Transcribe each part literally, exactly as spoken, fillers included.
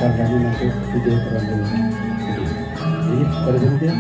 Tanggalnya nanti video terlalu. Ini pada berhenti ya.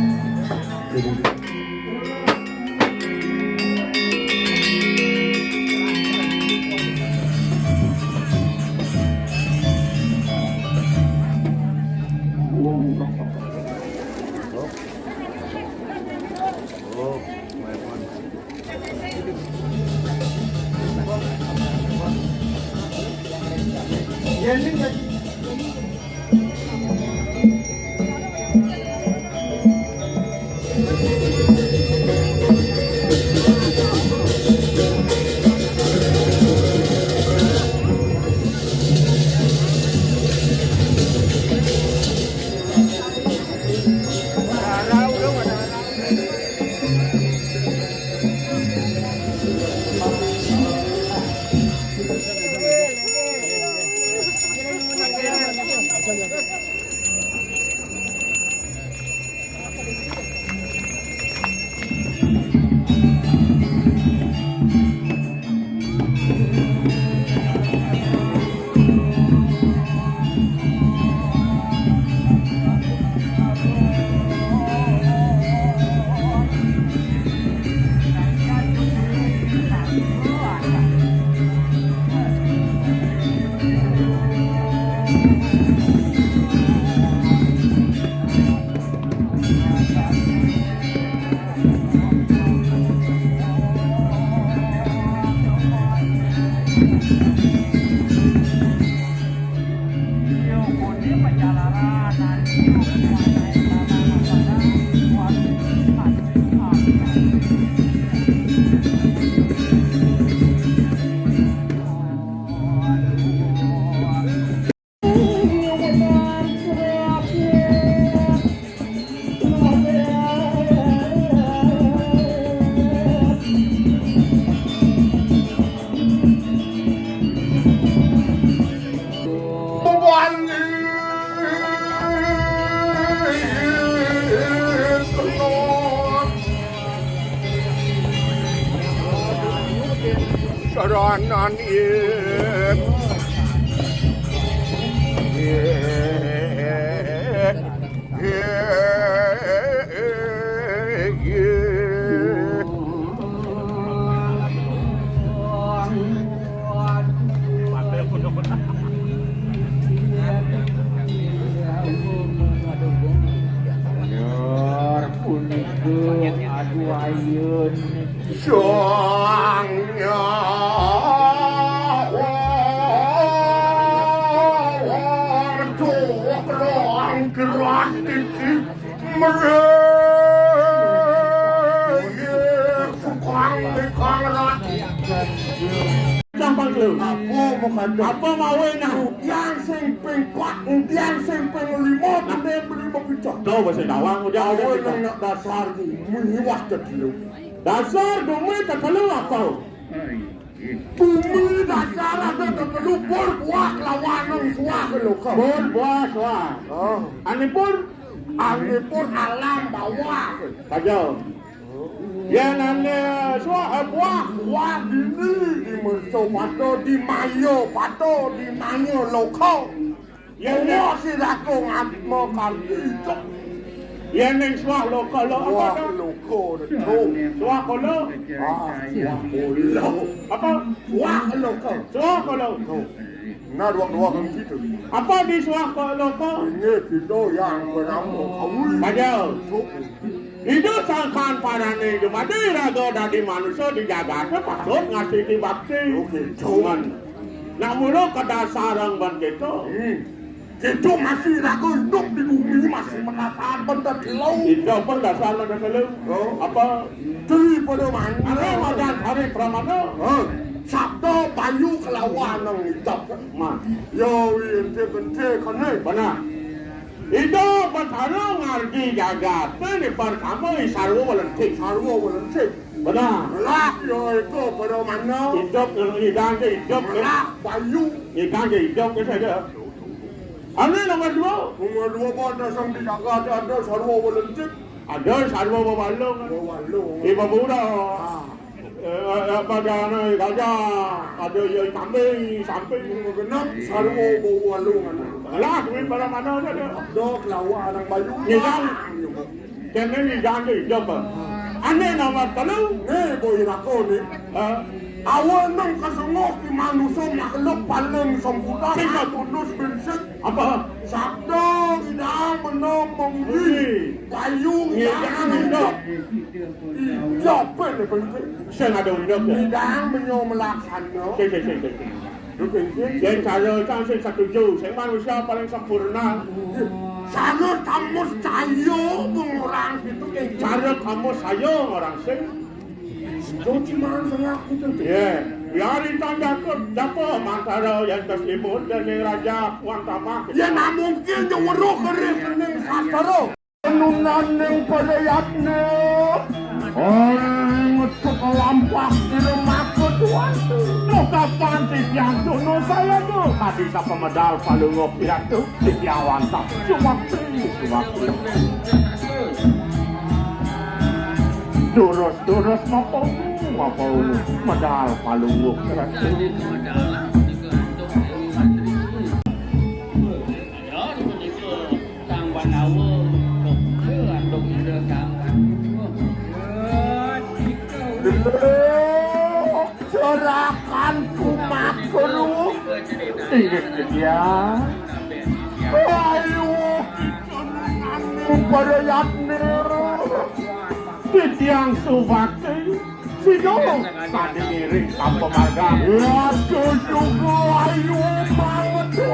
Saranan ing. Nggih punika aduh ayun. Sang Nyawa. Aduh, kerang gerak titik. Mereyek sukang nikang rati. Gampang lho. Apa mau kata? Apa mau enak? Yang sing ping pat, yang sing ping lima, tapi beli begitu. Tahu bahasa Dawang, udah ada. Awal kita. Nang nak dasar ku, meniwas ke dia. Dasar bumi tak perlu apa? Bumi dasar ada kekelupur buah lawan nang suah ke lokal. Pun buah suah. Oh. Ani pun. Ani pun alam bawah. Saja. Yen ane suah buah. Buah dini di merso pato di mayo pato di mayo lokal. Yen ning sirah kok ngatmo kanthi ijek. Yen ning suah loko, lo apa to? Suah loko, Dok. Suah kolo. Ah, suah kolo. Apa? Suah loko. Suah kolo. Nah, dua-dua kan gitu. Apa di suah kolo ko? Ini kita yang bernama Awi. Padahal. Idup sangkan parane jemade raga dadi manusa di jagate patut ngasih bakti. Oke, cuman. Nak mula kedasarang ban kita. Hmm. Kita masih raga hidup di bumi, masih menasar benda kilo. Kita pun dasar benda kilo. Oh. Apa? Daripada mana? Ada madan hari pramana. Oh. Sabda bayu kelawan nang ijab. Man. Yo, ente bente kene. Benar. Idup Batara ngardi jagat. Né pertama i sarwa walencik. Sarwa walencik. Benar. Lah, ya iku para manah. Idup, nyidang ké idup. Lah, bayu. Nyidang ké idup ké saja. Ané nomor dua. Nomor dua apa ada sang di jagat, ada sarwa walencik. Ada sarwa wawalung. Wawalung. Ibu muda. Ah. Eh, eh, apa dia, ané gajah, ada ya kambing, sapi. Genep sarwa wawalung ané. Lah, duit para manah ada. Dok lawa anak bayu. Nyidang. Kéné nyidang ké idup. Ané nomor telu. Né, boy rako né. Hah? Awa nang kasengok di manusa makhluk paling sempurna. Sing. Tunus binsik. Apa? Sabda idang benom mengudi. Udi. Bayu idang. Idang idup. Idup, né, binsik. Sing ada idup ya? Idang menyo melaksana. Sing, sing, sing, sing, sing. Yén cara kang sing setuju, sing manusia paling sempurna. Cara kamu saya mengorang itu, cara kamu saya ngorang sing. Cuci mangan sengak gitu. Yé, biarin tanda dapat mantara yang tersebut dari raja Puan Tamah. Ya, nah mungkin yang weruh kering kening sastra. Nunaning para yatna. Ora ngetuk lampah ira makut watu. Loh, kapan titiang dono saya tuh? Tadi sapa medal palungguh iratu, titiang wantah sumakti, sumakti. Durus, durus, mapa ulu, mapa ulu, medal palungguh iratu. Kang Pandawa, Dokter Andung Indra Kang Pandawa. Serakan kumakru. Inggih, Gedya. Ayo, kita nanging para yatna. Titiang suwakti. Sida sadé ngiring tanpa marga. Ratu juga ayu mangetu.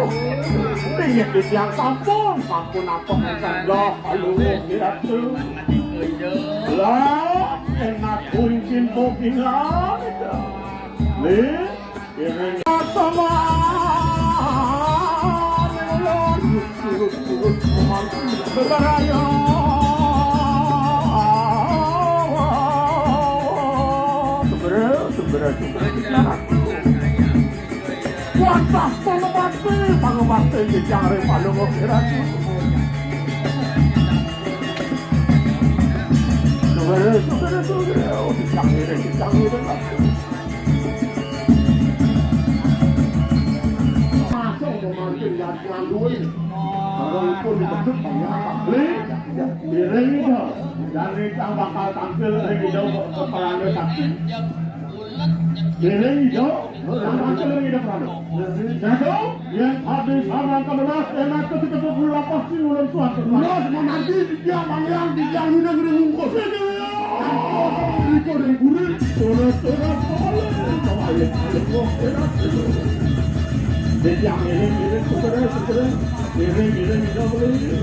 Inggih titiang sampun, sampun nampa sangga palungguh iratu. Lah, enak kuncin bobingan. Nih, Sama. Beberaya. Sumber, sumber, sumber. Wantah pangubakti, pangubakti di jare palungguh iratu. Sumber, sumber, sumber. Oh, dicanggirin, dicanggirin. Masuk memanggil yang ngandui. Kalau itu dikejut, ya, beli. Piring itu. Dan ini yang bakal tampil ring ida kepala sakti. Piring itu. Yang tampil ring ida kepala. Satu. Yén adi sareng kemelas, enak ketika pepuluh lapas sing ulun suatu. Los memanti titiang pangeran, titiang nudang ring ungkus. Iko ring kuring. Turut, turut, boleh. Kawali, kawali, wah, enak. Titiang ini, ini, segera, segera. Ini, ini, ini, boleh.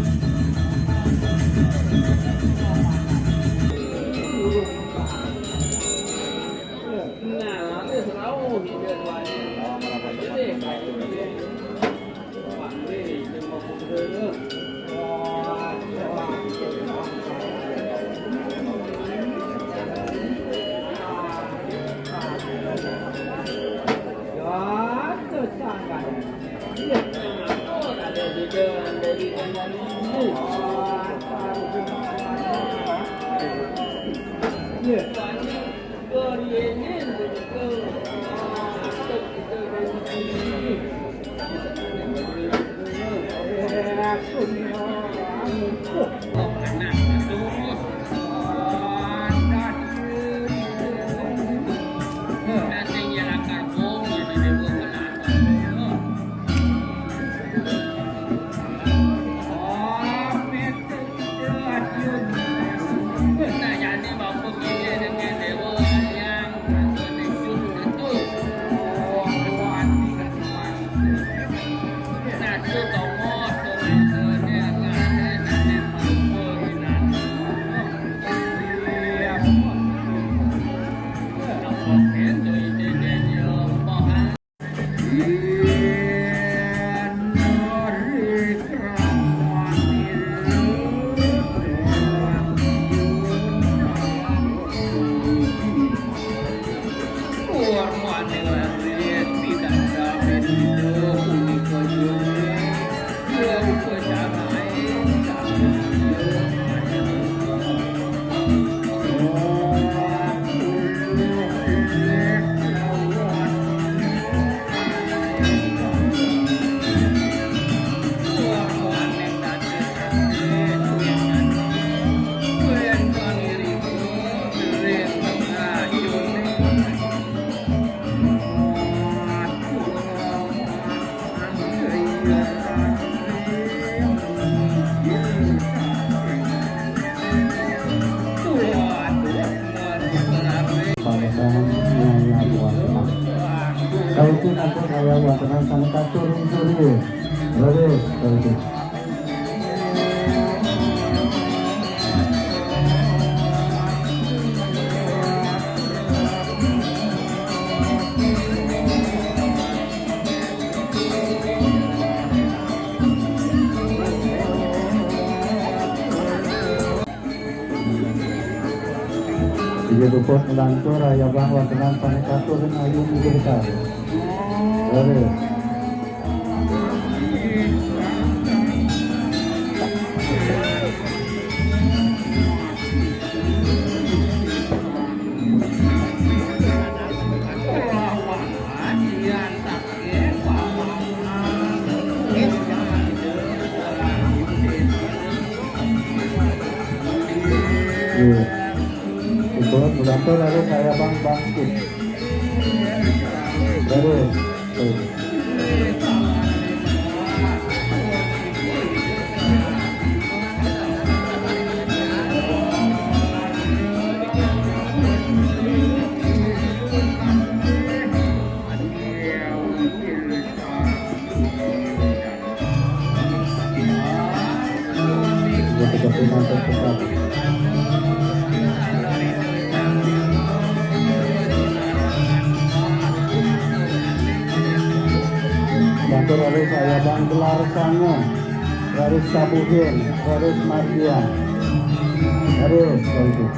Kalau itu nanti saya buat dengan sana kasur itu dia. Boleh, kalau itu. Iya, Buput ngelantur, aya bang watenan panik atur, ayu mikir kali. Aduh. Iya. Itu, mudah-mudahan harus saya bang bangkit. Terus. Matur raris aya bang gelar sangu, raris sabuhin, raris margian. Raris, raris.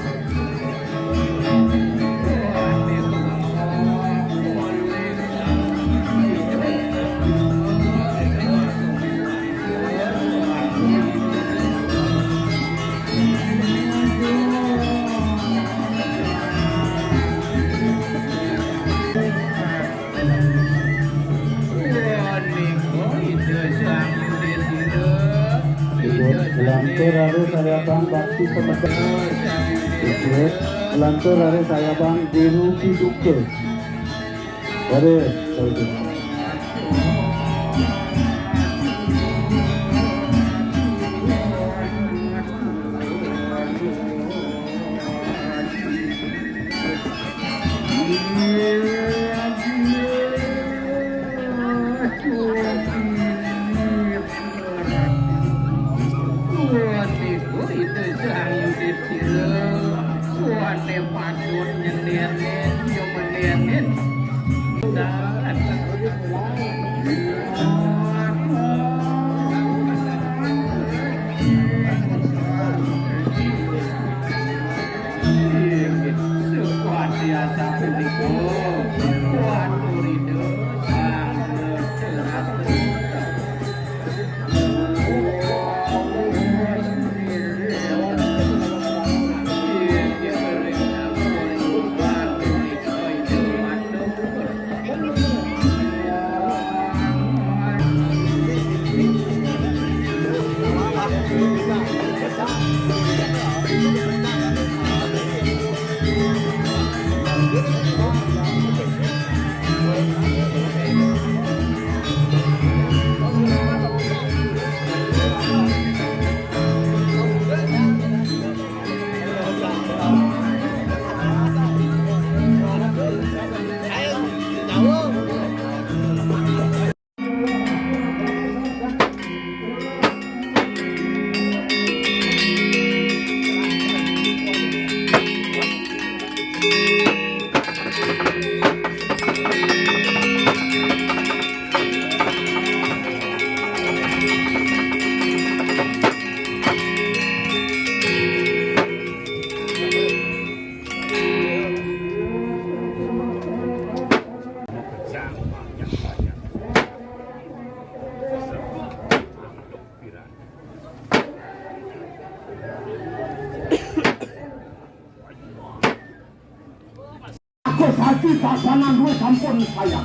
Ibu, lantur harus saya bang bakti pemegang. Ibu, lantur harus saya bang biru piduke. Waduh, kalau itu. Niku itu sang Yudhistira, suwane patut nyenenin, yo menenin. Suwati asa punika, kuaturina sang Ratu. Aku saki pasanan duwe sampun saya.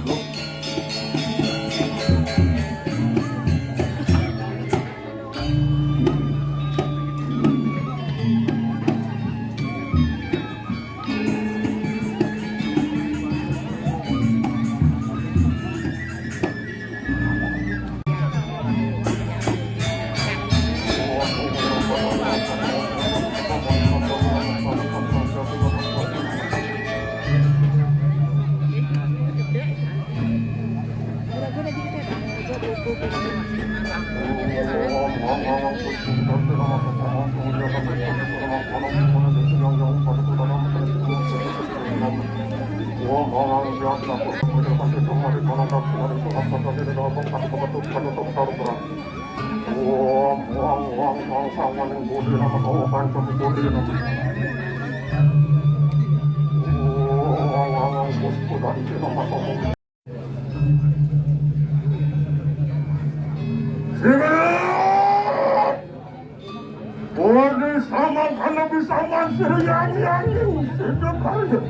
Ode saman kana bisa mansir yang yang sida kaya.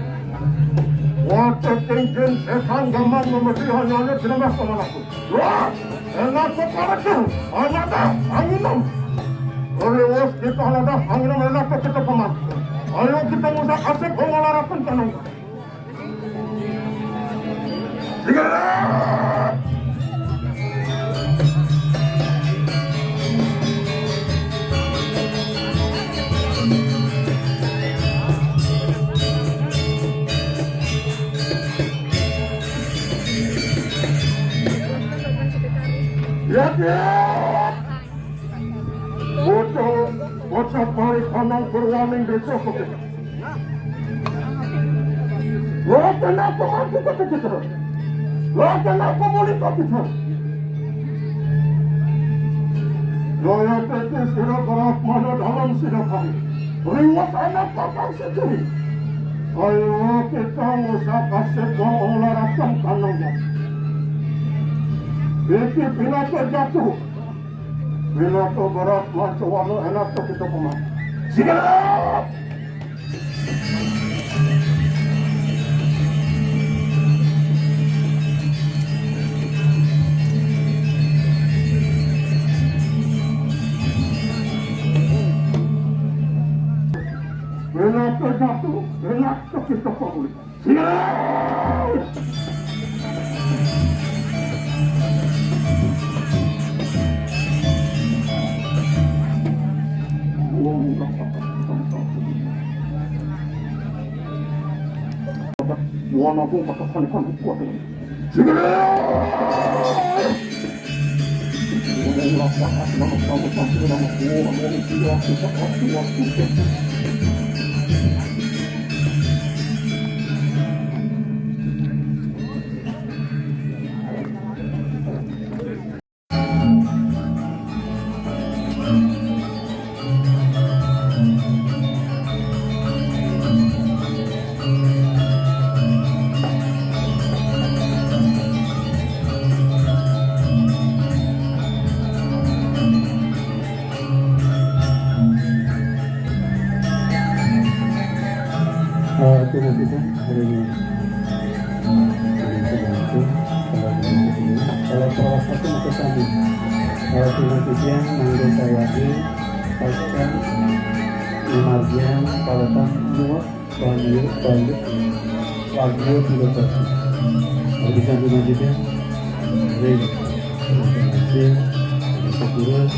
Wate tingkin setan gaman memedi hanyane jenemas pemanaku. Wah, enak kok karetu, anada, anginem. Ore wos kita anada, anginem enak kok kita peman. Ayo kita musak asik, oh, malah rapen tanang. Ya, ya. Bocah, bocah pari kanang perwaning desa kok. Lo kenapa mati kata kita? Lo kenapa boleh kata kita? Lo ya tete sira berat mana dalam sira kami. Riwat anak kakang sedih. Ayo kita ngusah kasih kau olahraga tanahnya. Iki pinaka jatuh. Pinaka berat manca warna enak to kita pemah. Siap! Pinaka jatuh, enak to kita pemah. Wana kung katakan kan kuat. Eh, terima kasih, hari ini. Terima kasih, kalau terima kasih. Kalau salah satu untuk kami. Kalau terima kasih, mangga saya di pasca pembagian paletan semua. Bagi, bagi, bagi filosofi. Kalau bisa dilanjutkan, baik. Terima kasih. Terima kasih.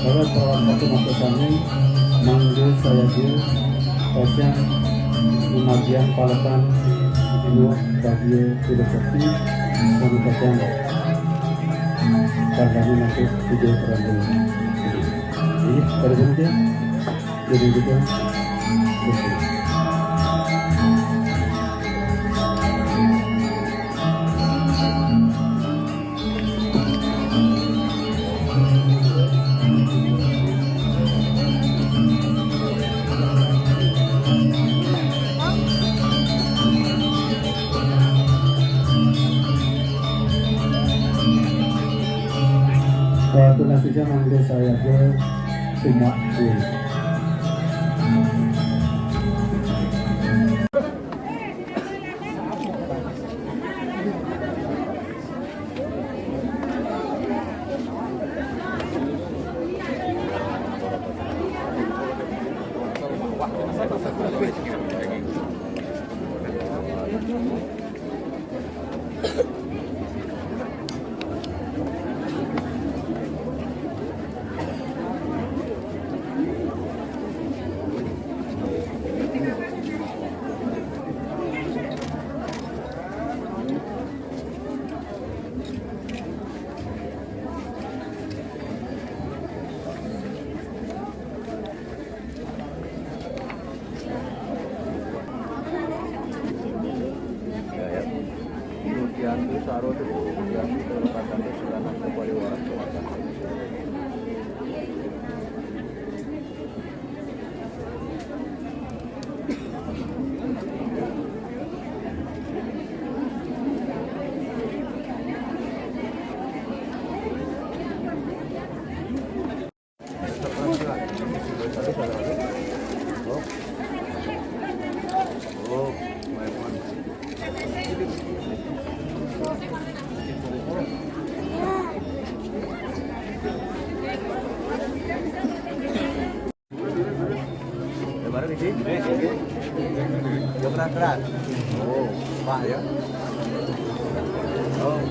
Kalau salah satu masuk kami, mangga saya dia, pasca pembagian paletan semua bagi filosofi, sama pasca tandanya masuk video terang. Ini pada berhenti. Jadi gitu. Waktu nanti saya manggil saya ke Sumak. Lebaran di sini? Ya, berat-berat. Oh, Pak ya. Oh.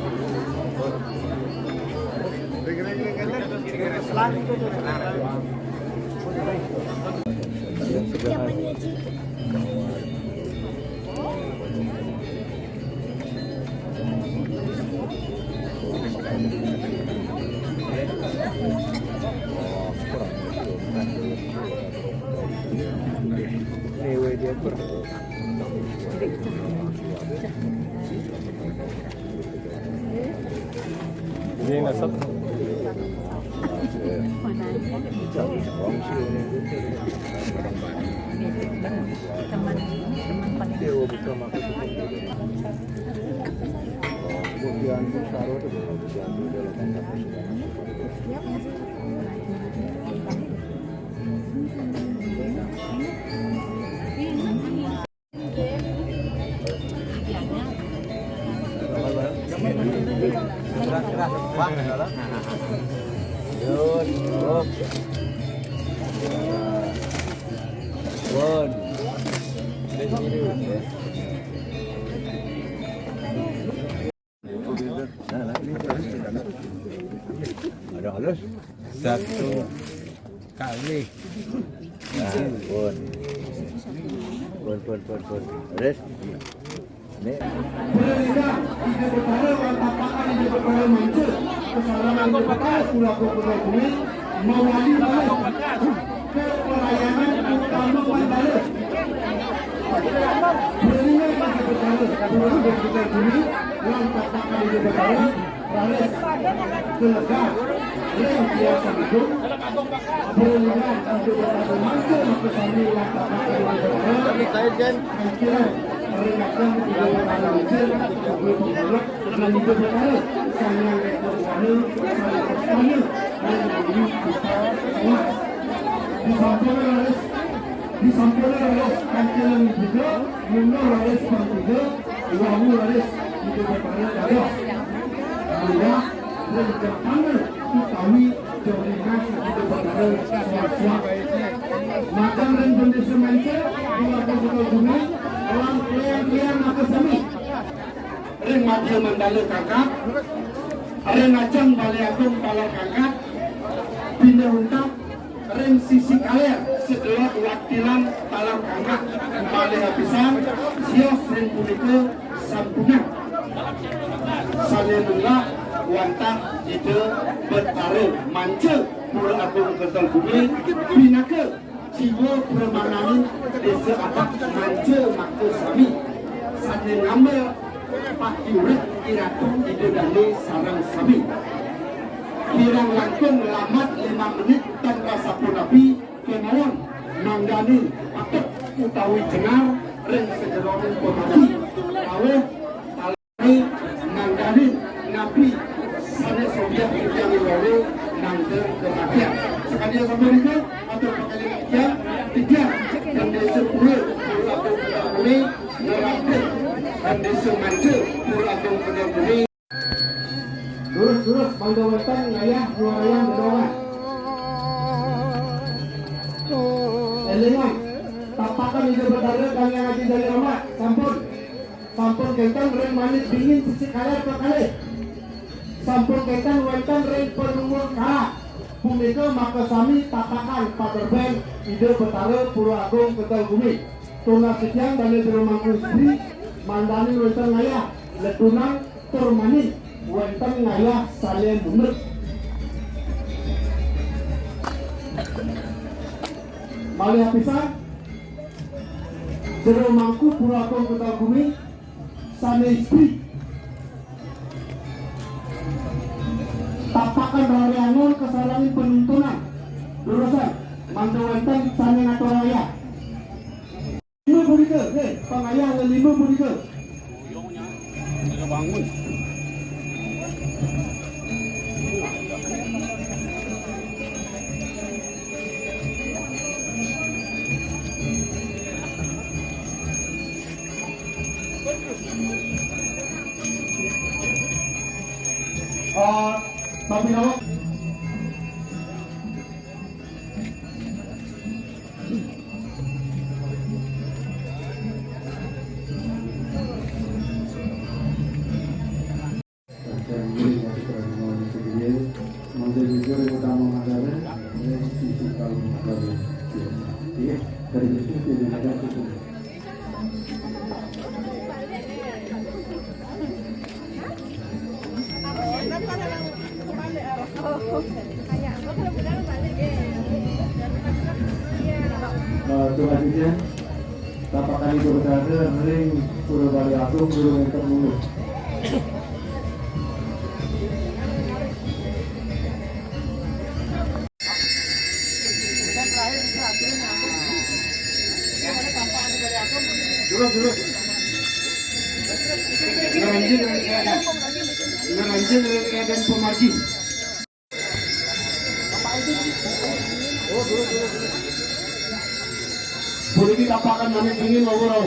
Ada halus. Satu kali. Nah, pun. Pun, pun, pun, pun. Terus? Ini. Berlina, ide berkara, berantakan, ide berkara manca, kesalahan ide berkara, pura-pura bumi, mawali balik ke pelayanan utama mandala. Berlina, ide berkara, pura-pura bumi, berantakan, ide berkara, raris kelega ring biasa hidup, berlina untuk berkata manca maka sami lakak. Kira ring akan tidak berkata manca, tidak berkata manca, dan itu berkata sami yang berkata sami berkata ring diri kita. Disampaikan raris, disampaikan raris, kira juga, mula raris, bang juga, Wawu raris, ide berkara dados. Mula ring jepana utawi dominasi ide berkara suak-suak. Matan ring bendesa manca, pura-pura bumi, lan klian-klian maka sami. Ring madya mandala Kangkat, ring ajeng Balai Agung Taler Kangkat, pindah untat, ring sisi kaler sedelok waktilan Taler Kangkat, malih apisan, sios ring punika sampunang. Sane nunggak wantah Ida Betara manca Pura Agung Kentel Bumi, pinaka jiwa pramananing Desa Adat manca maka sami. Sane ngambil pati urip Iratu Ida Dane sareng sami. Kirang langkung lambat lima menit tan kasapunapi kemawon mangdani patut utawi jenar ring sajeroning pemati. Kawih talai mangdani napi sane sobyah titiang loro mangda kematian. Sakadi sapunika, atur pakalih titiang, titiang Bendesa Pura, Pura Agung Kendal Bumi, ngrampung Bendesa Manca, Pura Agung Kendal Bumi. Durus-durus mangda wenten ngayah nyuarayang dedongan. Elingang, tapakan Ida Betara kang Hyang Aji Jaya Rahmat. Sampun. Sampun kenten ring manit dingin sisi kaler kekalih. Sampun kenten wenten ring panuwun karak. Punika makasami tapakan paterben Ida Betara Pura Agung Kendal Bumi. Tunas titiang Dane Jero Mangku Istri, mangdaning wenten ngayah ledunang tur mani wenten ngayah sane mundut. Malih apisan, Jero Mangku Pura Agung Kendal Bumi sane istri. Tapakan raryangun kasarengin panuntunan. Durusang, mangda wénten sané ngaturang ayah. Lima punika, nggih, pangayah lelima punika. Ah, tapi nawak. Eh, selanjutnya, tapakan Ibu Betara ring Pura Bali Agung, durung énten mulu. Durus, durus. Ngaranjing, ngaranjing, ngaranjing pamargi. Puniki tapakan Manik Bingin, wau rauh.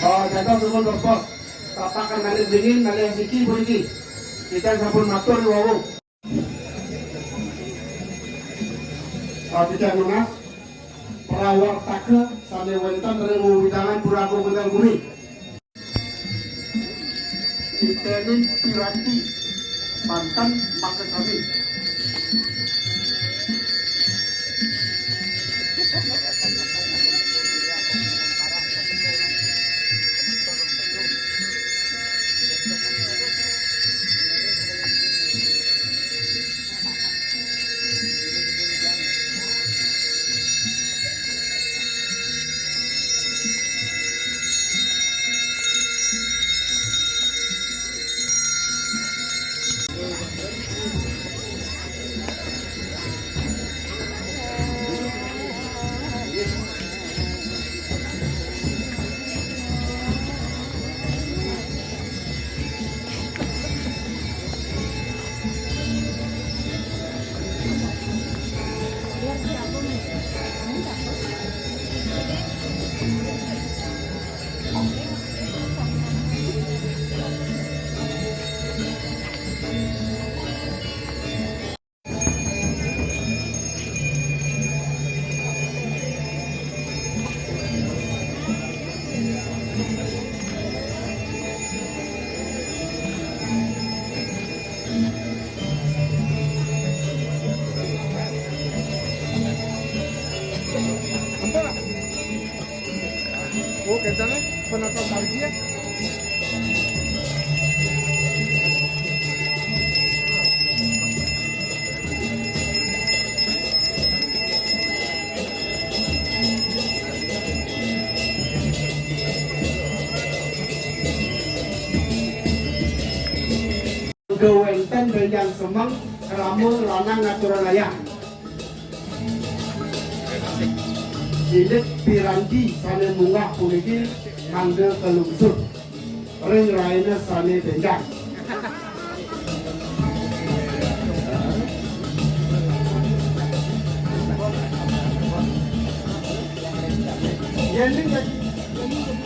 Ah, jantos nuhun, Bos. Tapakan Manik Bingin malih siki puniki. Titiang sampun matur wau. Ah, titiang nunas, prawartaka sané wénten ring wewidangan Pura Agung Kendal Gumi. Titenin piranti banten makasami. Oh, kencang, eh? Penonton parkir. Mangda wénten bénjang semeng, krama lanang ngaturang ayah. Indik piranti sané munggah puniki mangda kalungsur ring rahina sané bénjang. Yén ning dadi, yén ning dadi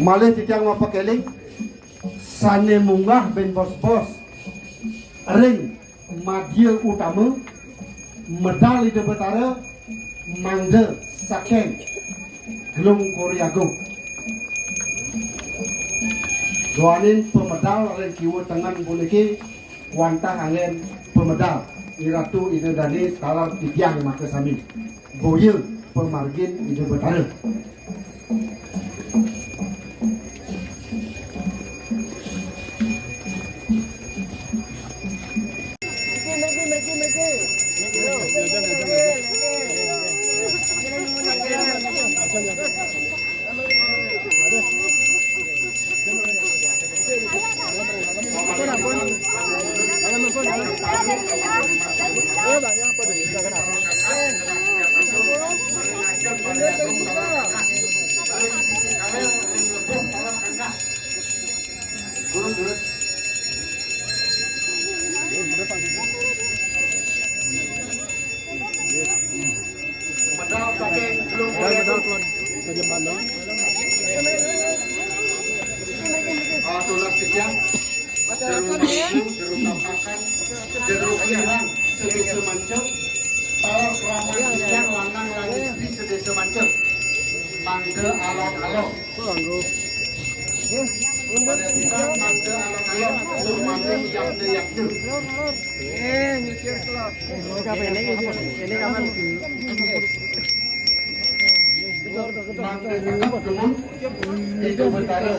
Malih titiang mapakeling, sane munggah ben bos-bos ring madya utama, medal Ida Betara mangda saking Gelung Kori Agung. Duaning pamedal ring kiwa tengen puniki wantah anggen pamedal Iratu Ida Dane taler titiang makasami. Boya pamargin Ida Betara. Medal saking Gunung Buryadu. Ah, tunas titiang. Jero mangku, jero tampakan, jero kelihang, sedesa manca. Para kraman titiang lanang lan istri sedesa manca. Mangda alon-alon. Pada pisan mangda alon-alon, tur mangda yamda-yamda. Mangda nyekap dumun Ida Betara.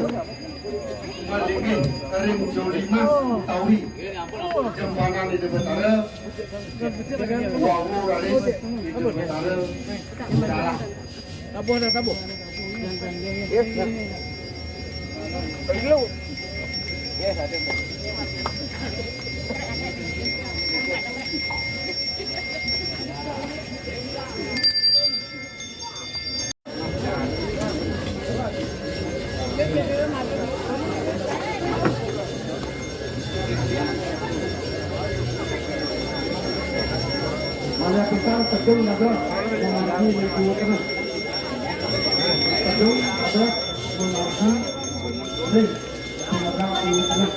Malinggih ring jolimas utawi jempanan Ida Betara. Wau raris Ida Betara dalah. Tabuh dah, tabuh. Yes, yes. Pergi dulu. Yes, ada. Malih pisan Tedung dados mamargi ring Tengah. Tedung dados mamargi ring Tengah.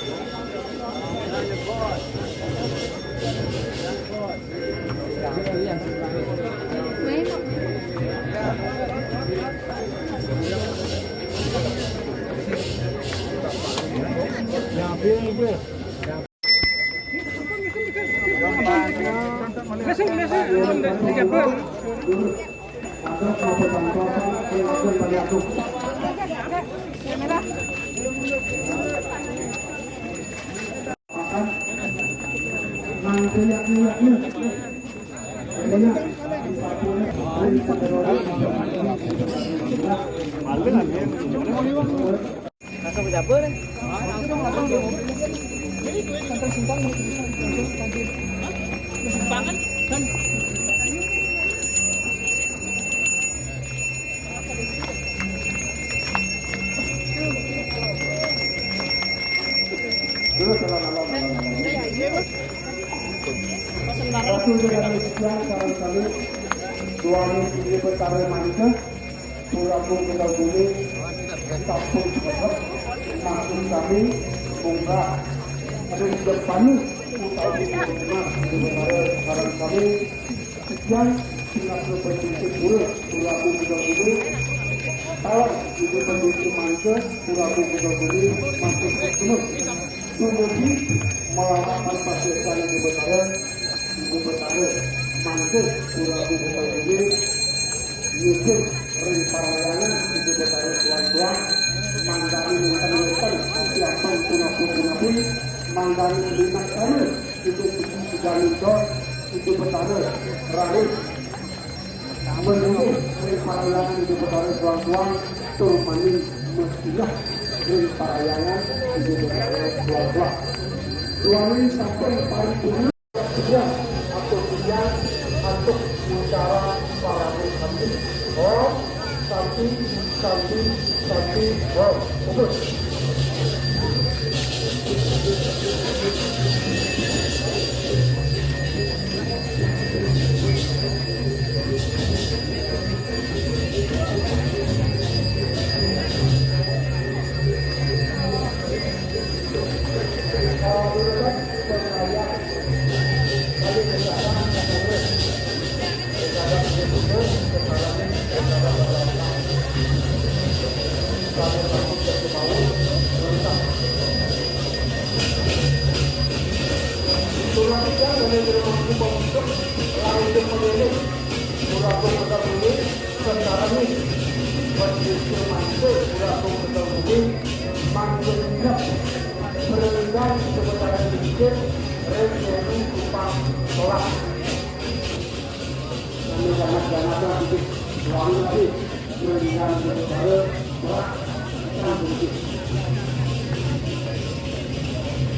Ratu Jaya Sekian, sareng kami, Duaning Ida Betara Manika, Pura Bumi Kota Bumi, sampun sregep, maksud kami, munggah, ring jepanu, utawi Ida Betara, sareng kami, Sekian, pinaka Bendhita Pura, Pura Bumi Kota Bumi, sareng Ida Bendhita Manika, Pura Bumi Kota Bumi, maksud sregep. Dumugi malarapan pasesanan Ibu Betara, Ibu Betara, mangke Pura Bumi Kota Bumi, nyucing ring parahyangan Ibu Betara tuan-tuan, mangdani wénten-wénten, siapan punapi-punapi, mangdani limaksana, Ibu Suci Sudaminto, Ibu Betara, raris. Menuju ring parahyangan Ida Betara tuan-tuan, tur maning mestila ring parahyangan Ida Betara tuan-tuan. Duaning sampun paripurna, atur titiang, antuk mutiara parama santi. Om Santi, Santi, Santi, Om. Fokus. Kami sangat sangat sedikit ruangan sih, mendingan sementara berat sedikit.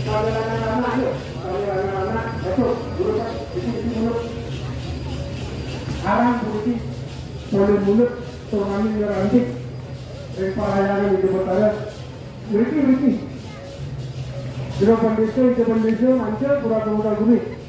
Kalau anak-anak, yuk, kalau anak-anak, ayo, dulu kan, di sini, di sini dulu. Arang, di sini, boleh mulut, turnamen yang rantik. Yang parahyangan di sementara, Riki, Riki. Zero point six, zero point zero, and zero, pura zero, zero, guri.